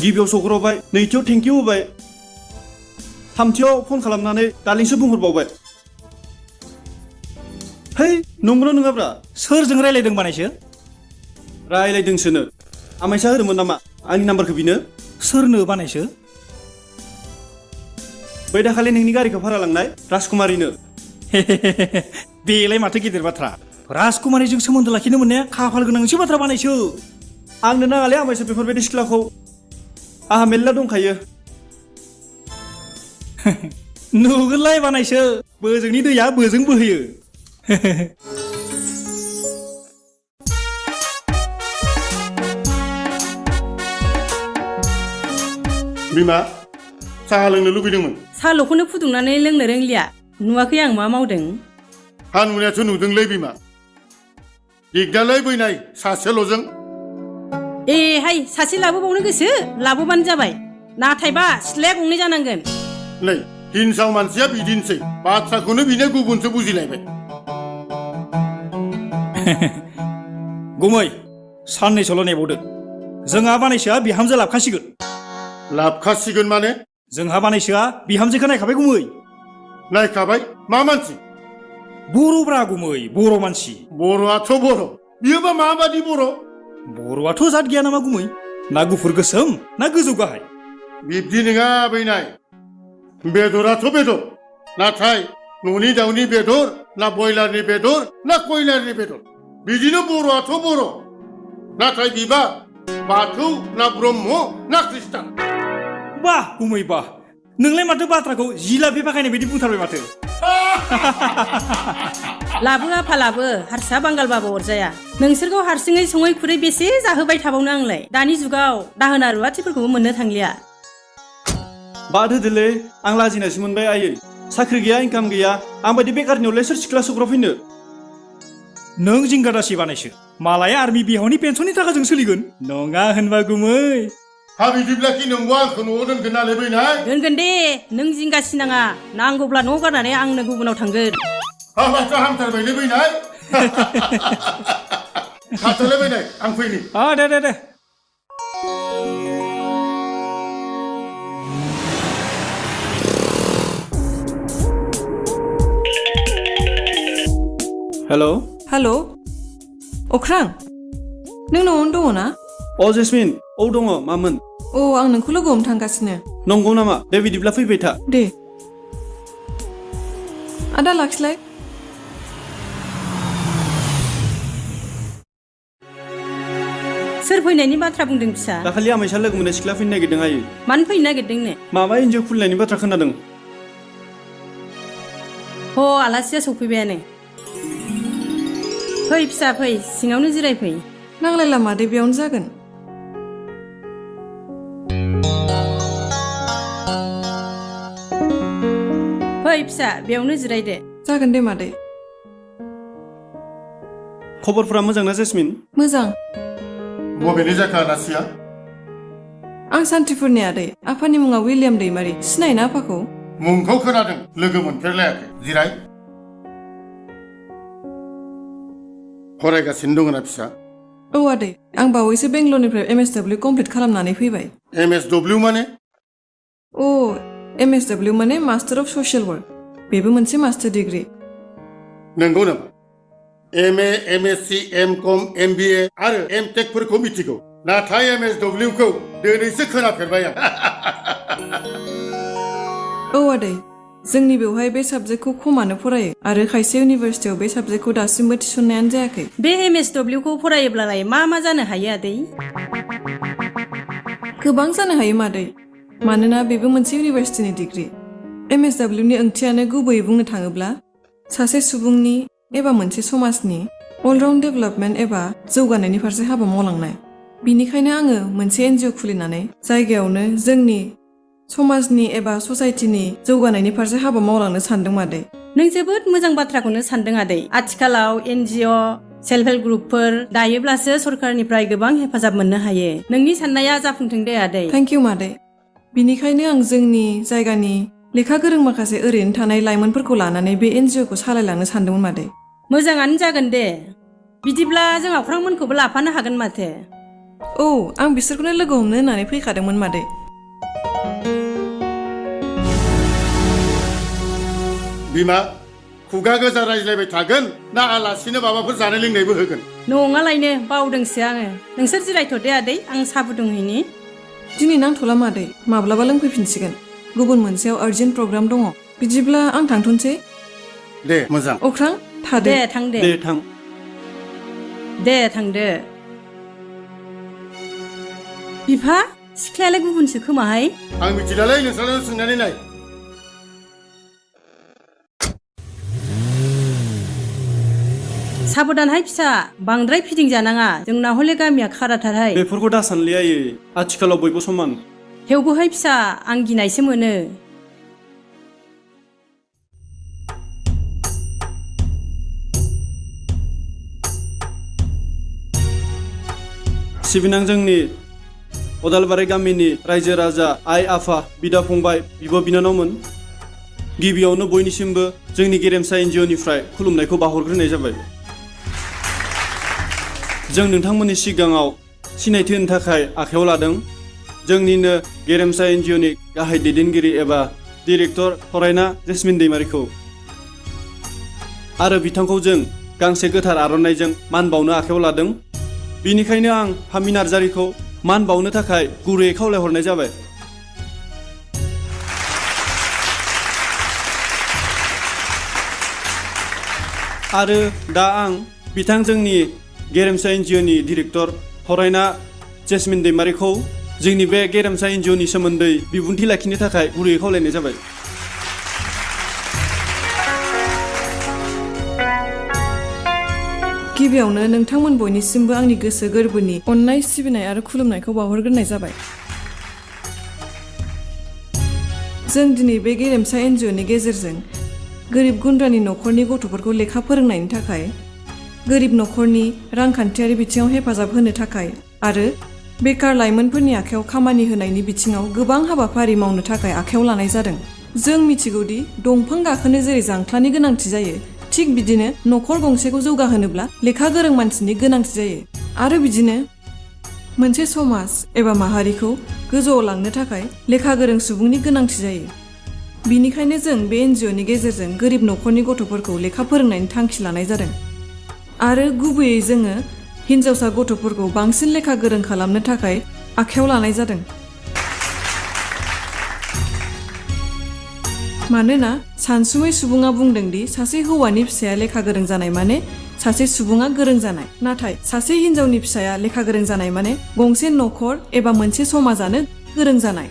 गिबियाव सौग्रावबाय नैथियाव थेंकिउ होबाय थामथियाव फन खालामनानै दालिंसो बुंहरबावबाय है नंगौना नङाब्रा सोरजों रायलायदों बानायसो रायलायदोंसोनो आमायसा होदोंमोन नामा आंनि नाम्बारखौ बिनो सोरनो बानायसो बै दाखालि नोंनि गारिखौ भारा लांनाय राजकुमारिनो बेलाय माथो गिदिर बाथ्रा राजकुमारिजों सोमोन्दो लाखिनो मोननाया खाफाल गोनांसो बाथ्रा बानायसो आंनो नाङालै आमायसो बेफोरबायदि सिख्लाखौ आहा मेल्ला दंखायो नुगोनलाय बानायसो बोजोंनि दैया बोजों बोहैयो बिमा साहा लोंनो लुबैदोंमोन साल'खौनो फुदुंनानै लोंनो रोंलिया नुवाखै आं मा मावदों हा नुनायाथ' नुदोंलै बिमा दिगदारलै बैनाय सासेल'जों ए हाय सासे लाबोबावनो गोसो लाबोबानो जाबाय नाथायबा सिथ्लाया गंनै जानांगोन नै हिनजाव मानसिया बिदिनोसै बाथ्राखौनो बिनो गुबुनसो बुजिलायबाय गुमै साननैसोल' नेबावदो जोंहा बानायसोआ बिहामजो लाबखासिगोन लाबखासिगोन माने जोंहा बानायसोआ बिहामजोखौ नायखाबाय गुमै नायखाबाय मा मानसि बर'ब्रा गुमै बर' मानसि बर'आथ' बर' बियोबा माबादि बर' बर'आथ' जात गैया नामा गुमै ना गुफुर गोसोम ना गोजौ गाहाय बिब्दि नङा बैनाय बेदराथ' बेदर नाथाय न'नि दाउनि बेदर ना बयलारनि बेदर ना कयलारनि बेदर बिदिनो बर'आथ' बर' नाथाय बिबा बाथौ ना ब्रह्म ना ख्रिस्टान बाह गुमै बाह नोंलाय माथो बाथ्राखौ जिलाफि फाखायनाय बायदि बुंथारबाय माथो लाबो आफा लाबो हारसा बांगालबाबो अरजाया नोंसोरखौ हारसिङै सङै खुरै बेसे जाहोबाय थाबावनो आंलाय दानि जुगाव दाहोना रुवाथिफोरखौबो मोननो थांलिया बाद होदोलै आं लाजिनायसो मोनबाय आयै साख्रि गैया इनकाम गैया आं बायदि बेकारनियावलाय सोर सिख्ला सौग्राव फैनो नों जिंगादासि बानायसो मालाय आर्मि बिहावनि पेन्सननि थाखाजों सोलिगोन नङा होनबा गुमै हा बिदिब्ला कि नोंबो आंखौ न'आव दोनगोन नालाय बैनाय दोनगोन दे नों जिंगासि नाङा नांगौब्ला न' गारनानै आंनो गुबुनाव थांगोन हाबाथ' हामथारबायलै बैनाय थाथ'लाय बैनाय आं फैनि दे हेलौ हेलौ अख्रां नों न'आवनो दङ ना अ जेसमिन औ दङ मामोन औ आं नोंखौ लोगो हमनो थांगासिनो नंगौ नामा दे बिदिब्ला फैबाय था दे आदा लाखिलाय सोर फैनायनि बाथ्रा बुंदों फिसा दाखालि आमायसा लोगो मोननाय सिख्ला फैनो नागिरदों आयै मानो फैनो नागिरदोंनो माबा एनजिअ खुलिनायनि बाथ्रा खोनादों ह आलासिया सफैबायानो फै फिसा फै सिङावनो जिरायफै नांलायला मादै बेयावनो जागोन फै फिसा बेयावनो जिरायदो जागोन दे मादै खबरफोरा मोजां ना जेसमिन मोजां बबेनि जाखो आलासिया आं सान्थिफुरनि आदै आफानि मुङा विलियाम दैमारि सिनायोना आफाखौ मुंखौ खोनादों लोगो मोनफेरलायाखै जिराय फरायगासिनो दङ ना फिसा औ आदै आं बावैसो बेंगलरनिफ्राय MSW कमप्लिट खालामनानै फैबाय MSW माने अ MSW माने मास्टार अफ ससियेल वर्क बेबो मोनसे मास्टार डिग्री नंगौ नामा MA MSc MCom MBA आरो MTech फोरखौ मिथिगौ नाथाय MSW खौ दिनैसो खोनाफेरबाय आं औ आदै जोंनि बेवहाय बे साबजेक्टखौ खमानो फरायो आरो खायसे इउनिभारसिटियाव बे साबजेक्टखौ दासिमबो थिसननायानो जायाखै बे MSW खौ फरायोब्लालाय मा जानो हायो आदै गोबां जानो हायो मादै मानोना बेबो मोनसे इउनिभारसिटिनि डिग्री MSW नि ओंथियानो गुबैयै बुंनो थाङोब्ला सासे सुबुंनि एबा मोनसे समाजनि अलराउन्ड डेभेलपमेन्ट एबा जौगानायनि फारसे हाबा मावलांनाय बिनिखायनो आङो मोनसे NGO खुलिनानै जायगायावनो जोंनि समाजनि एबा ससाइटिनि जौगानायनि फारसे हाबा मावलांनो सानदों मादै नों जोबोद मोजां बाथ्राखौनो सानदों आदै आथिखालाव NGO सेल्फ हेल्प ग्रुपफोर दायोब्लासो सरकारनिफ्राय गोबां हेफाजाब मोननो हायो नोंनि साननाया जाफुंथों दे आदै थेंक इउ मादै बिनिखायनो आं जोंनि जायगानि लेखा गोरों माखासे ओरैनो थानाय लाइमोनफोरखौ लानानै बे NGO खौ सालायलांनो सानदोंमोन मादै मोजाङानो जागोन दे बिदिब्ला जों अख्रांमोनखौबो लाफानो हागोन माथो औ आं बिसोरखौनो लोगो हमनो होननानै फैखादोंमोन मादै। बिमा खुगा गोजा रायज्लायबाय थागोन ना आलासिनो माबाफोर जानाय लोंनायबो होगोन? नङालायनो बावदोंसो आङो। नोंसोर जिरायथ'दे आदै, आं साहा फुदुंहैनि। दिनै नांथ'ला मादै, माब्लाबा लोंफैफिनसिगोन। गुबुन मोनसेयाव आर्जेन्ट प्रग्राम दङ। बिदिब्ला आं थांथ'नोसै। दे मोजां। अख्रां थादो। दे थां दे। दे थां। दे थांदो। बिफा, सिख्लायालाय गुबुनसो खोमाहाय। आं मिथिलालै, नोंस्रानो सोंनानै नाय। साबधानहाय फिसा, बांद्राय फिदिं जानाङा। जोंना हले गामिया खाराथारहाय। बेफोरखौ दा सानलै आयै, आथिखालाव बयबो समान। थेवबोहाय फिसा, आं गिनायसो मोनो। सिबिनां जोंनि अदालबारि गामिनि रायजो राजा, आइ आफा, बिदा फंबाय, बिब' बिनानावमोन, गिबियावनो बयनिसिमबो जोंनि गेरेमसा एनजिअनिफ्राय खुलुमनायखौ बावहरग्रोनाय जाबाय। जों नोंथांमोननि सिगाङाव सिनायथि होनो थाखाय आखायाव लादों जोंनिनो गेरेमसा एनजिअनि गाहाय दैदेनगिरि एबा डिरेक्टर फरायना जेसमिन दैमारिखौ, आरो बिथांखौ जों गांसे गोथार आर'नाइजों मान बावनो आखायाव लादों। बिनिखायनो आं फामि नार्जारिखौ मान बावनो थाखाय गुरैयै खावलायहरनाय जाबाय। आरो दा आं बिथां जोंनि गेरेमसा एनजिअनि डिरेक्टर फरायना जेसमिन दैमारिखौ जोंनि बे गेरेमसा एनजिअनि सोमोन्दै बिबुंथि लाखिनो थाखाय गुरैयै खावलायनाय जाबाय। गिबियावनो नोंथांमोन बयनिसिमबो आंनि गोसो गोरबोनि अननाय, सिबिनाय आरो खुलुमनायखौ बावहरग्रोनाय जाबाय। जों दिनै बे गेरेमसा एनजिअनि गेजेरजों गोरिब गुन्द्रानि न'खरनि गथ'फोरखौ लेखा फोरोंनायनि थाखाय, गोरिब न'खरनि रांखान्थियारि बिथिङाव हेफाजाब होनो थाखाय आरो बेकार लाइमोनफोरनि आखायाव खामानि होनायनि बिथिङाव गोबां हाबाफारि मावनो थाखाय आखायाव लानाय जादों। जों मिथिगौदि दंफां गाखोनो जेरै जांख्लानि गोनांथि जायो, थिग बिदिनो न'खर गंसेखौ जौगाहोनोब्ला लेखा गोरों मानसिनि गोनांथि जायो। आरो बिदिनो मोनसे समाज एबा माहारिखौ गोजौआव लांनो थाखाय लेखा गोरों सुबुंनि गोनांथि जायो। बिनिखायनो जों बे एनजिअनि गेजेरजों गोरिब न'खरनि गथ'फोरखौ लेखा फोरोंनायनि थांखि लानाय जादों। आरो गुबैयै जोङो हिन्जावसा गथ'फोरखौ बांसिन लेखा गोरों खालामनो थाखाय आखायाव लानाय जादों। मानोना सानसुमै सुबुङा बुंदोंदि सासे हौवानि फिसाया लेखा गोरों जानाय माने सासे सुबुङा गोरों जानाय, नाथाय सासे हिन्जावनि फिसाया लेखा गोरों जानाय माने गंसे न'खर एबा मोनसे समाजानो गोरों जानाय।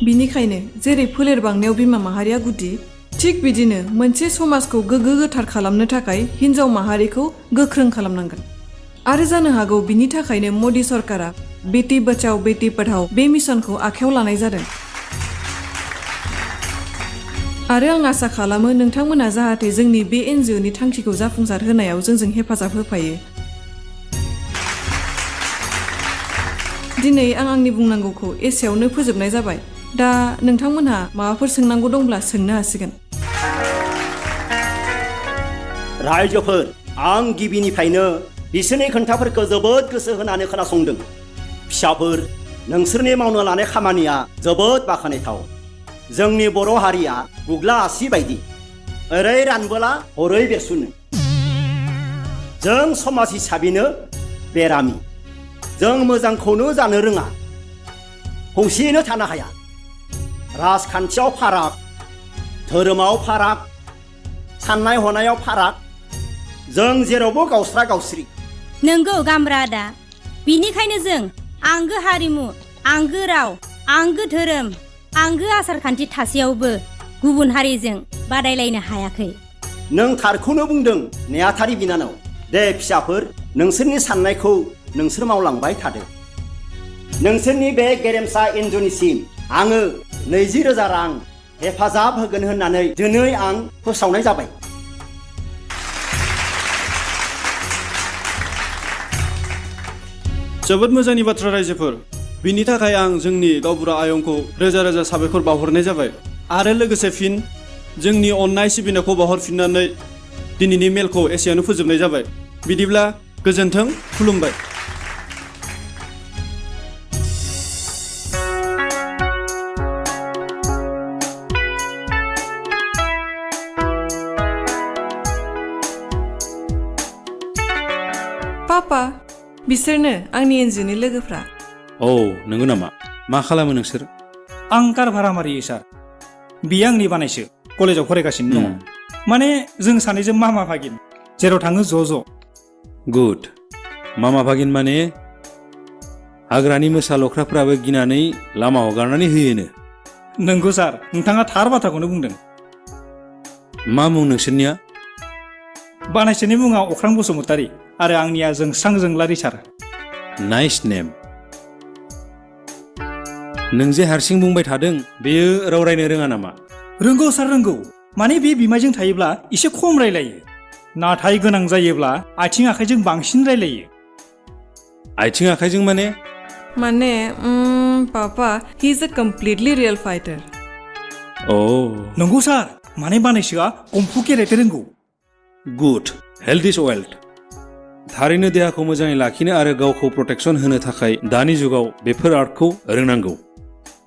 बिनिखायनो जेरै फोलेर बांनायाव बिमा माहारिया गुदि, थिग बिदिनो मोनसे समाजखौ गोग्गो गोथार खालामनो थाखाय हिन्जाव माहारिखौ गोख्रों खालामनांगोन। आरो जानो हागौ बिनि थाखायनो मदि सरकारा बेटी बचाओ बेटी पढ़ाओ बे मिशनखौ आखायाव लानाय जादों। आरो आं आसा खालामो नोंथांमोना जाहाथे जोंनि बे एनजिअनि थांखिखौ जाफुंसार होनायाव जोंजों हेफाजाब होफायो। दिनै आं आंनि बुंनांगौखौ एसेयावनो फोजोबनाय जाबाय। दा नोंथांमोनहा माबाफोर सोंनांगौ दंब्ला सोंनो हासिगोन। रायजोफोर, आं गिबिनिफ्रायनो बिसोरनि खोन्थाफोरखौ जोबोद गोसो होनानै खोनासंदों। फिसाफोर, नोंसोरनि मावनो लानाय खामानिया जोबोद बाख्नायथाव। जोंनि बर' हारिया गुग्ला आसि बायदि, ओरै रानबोला हरै बेरसुनो। जों समाज हिसाबैनो बेरामि। जों मोजांखौनो जानो रोङा, खौसेयैनो थानो हाया। राजखान्थियाव फाराग, धोरोमाव फाराग, साननाय हनायाव फाराग, जों जेरावबो गावस्रा गावस्रि। नंगौ गामब्रा आदा, बिनिखायनो जों आंगो हारिमु, आंगो राव, आंगो धोरोम, आंगो आसारखान्थि थासेयावबो गुबुन हारिजों बादायलायनो हायाखै। नों थारखौनो बुंदों नेहाथारि बिनानाव। दे फिसाफोर, नोंसोरनि साननायखौ नोंसोर मावलांबाय थादो। नोंसोरनि बे गेरेमसा एनजिअनिसिम आङो 20,000 रां हेफाजाब होगोन होननानै दिनै आं फोसावनाय जाबाय। जोबोद मोजांनि बाथ्रा रायजोफोर। बिनि थाखाय आं जोंनि गावबुरा आयंखौ रोजा रोजा साबायखर बावहरनाय जाबाय। आरो लोगोसे फिन जोंनि अननाय सिबिनायखौ बावहरफिननानै दिनैनि मेलखौ एसेयावनो फोजोबनाय जाबाय। बिदिब्ला गोजोन्थों, खुलुमबाय। पापा बिसोरनो आंनि एनजिअनि लोगोफ्रा। औ नंगौ नामा? मा खालामो नोंसोर? आं कार भारा मारियो सार। बियो आंनि बानायसो, कलेजाव फरायगासिनो दङ। माने जों सानैजों मामा भागिन, जेराव थाङो ज'। गुड। मामा भागिन माने हाग्रानि मोसा लख्राफ्राबो गिनानै लामा हगारनानै होयोनो। नंगौ सार, नोंथाङा थार बाथ्राखौनो बुंदों। मा मुं नोंसोरनिया? बानायसोनि मुङा अख्रां बसुमतारी आरो आंनिया जोंस्रां जोंलारि सार। नाइस नेम। नों जे हारसिं बुंबाय थादों, बेयो राव रायनो रोङा नामा? रोंगौ सार रोंगौ। माने बे बिमायजों थायोब्ला एसे खम रायलायो, नाथाय गोनां जायोब्ला आथिं आखाइजों बांसिन रायलायो। आथिं आखाइजों माने? माने पापा he is a completely real fighter. औ नंगौ सार, माने बानायसोआ कम्फु केरेटे रोंगौ। गुड। हेल्थ इज वेल्थ। थारैनो देहाखौ मोजाङै लाखिनो आरो गावखौ प्रटेक्सन होनो थाखाय दानि जुगाव बेफोर आर्टखौ रोंनांगौ।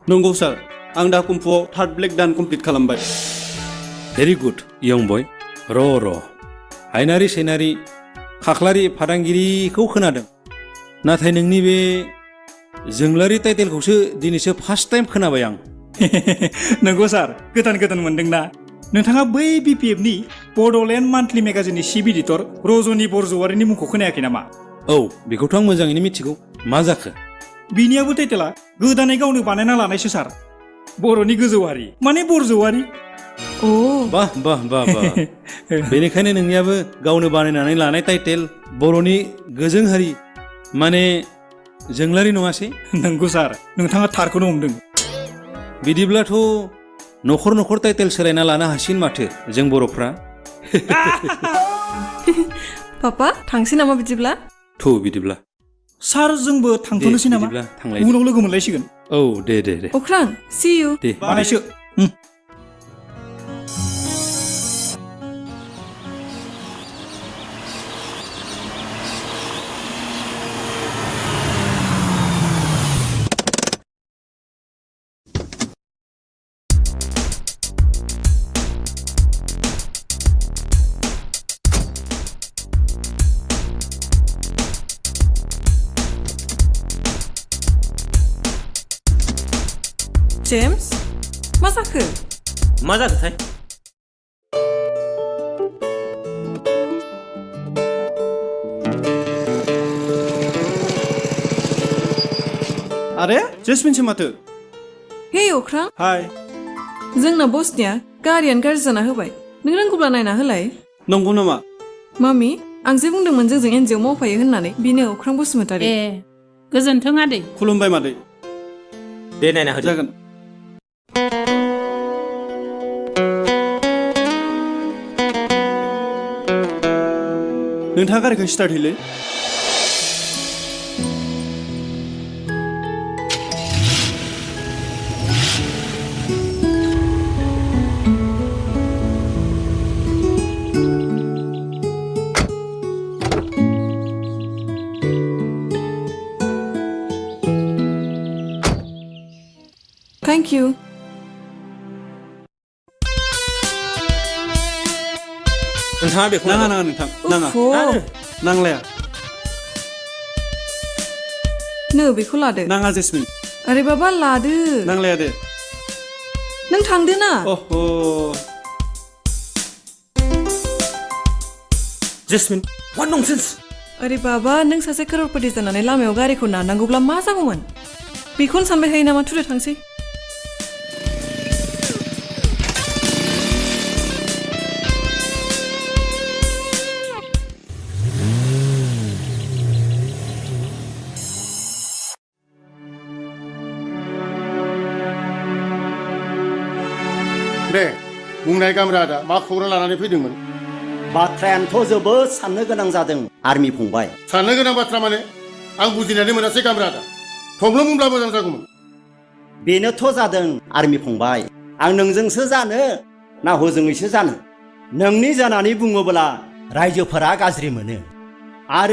नंगौ सार, आं दा कुम्फुआव थार्ड ब्लेक दान कमप्लिट खालामबाय। भेरि गुड यं बय। र' हायनारि सैनारि खाख्लारि फादांगिरिखौ खोनादों, नाथाय नोंनि बे जोंलारि टाइटेलखौसो दिनैसो फार्स्ट टाइम खोनाबाय आं। नंगौ सार, गोदान मोनदोंना? नोंथाङा बै BPFनि Bodoland monthly मेगाजिननि chief editor Rajni बरजवारिनि मुंखौ खोनायाखै नामा? औ बेखौथ' आं मोजाङैनो मिथिगौ। मा जाखो? बिनियाबो टाइटेला गोदानै गावनो बानायना लानायसो सार। बर'नि गोजौवारि माने बरजवारि। अ बाह बाह बाह बाह। बेनिखायनो नोंनियाबो गावनो बानायनानै लानाय टाइटेल बर'नि गोजों हारि माने जोंलारि नङासै? नंगौ सार, नोंथाङा थारखौनो हमदों। बिदिब्लाथ' न'खर टाइटेल सोलायना लानो हासिगोन माथो जों बर'फ्रा। पापा थांसै नामा बिदिब्ला? बिदिब्ला सार जोंबो थांथ'नोसै नामा? बिदिब्ला थांलायदो। उनाव लोगो मोनलायसिगोन। औ दे अख्रां सि इउ। दे बानायसो। जेम्स मा जाखो? मा जाखोथाय? आरे जेसमिनसो माथो। हे अख्रां, हाय। जोंना बसनिया गारियानो गाज्रि जाना होबाय। नों रोंगौब्ला नायना होलाय। नंगौ नामा? मामि, आं जे बुंदोंमोन जोंजों एनजिअ मावफायो होननानै, बिनो अख्रां बसुमतारी। ए गोजोन्थों आदै। खुलुमबाय मादै। दे नायना होदो। जागोन। नोंथाङा गारिखौ स्टार्ट होलै। Thank you. नोंथाङा बेखौ नाङा नोंथां, नाङा। नांलाया। नो बेखौ लादो। नाङा जेसमिन। अरे बाबा लादो। नांलाया दे। नों थांदो ना। अह। Jasmine what nonsense। अरे बाबा, नों सासे करोड़पति जानानै लामायाव गारिखौ नारनांगौब्ला मा जागौमोन? बेखौनो सानबाय थायो नामा? थुदो थांसै। दे बुंनाय गामरादा मा खौरां लानानै फैदोंमोन? बाथ्रायानोथ' जोबोद साननो गोनां जादों आर्मि फंबाय। साननो गोनां बाथ्रा माने आं बुजिनानै मोनासै गामरादा। थब्ल' बुंब्ला मोजां जागौमोन। बेनोथ' जादों आर्मि फंबाय। आं नोंजोंसो जानो ना हजोंैसो जानो? नोंनि जानानै बुङोब्ला रायजोफोरा गाज्रि मोनो। आरो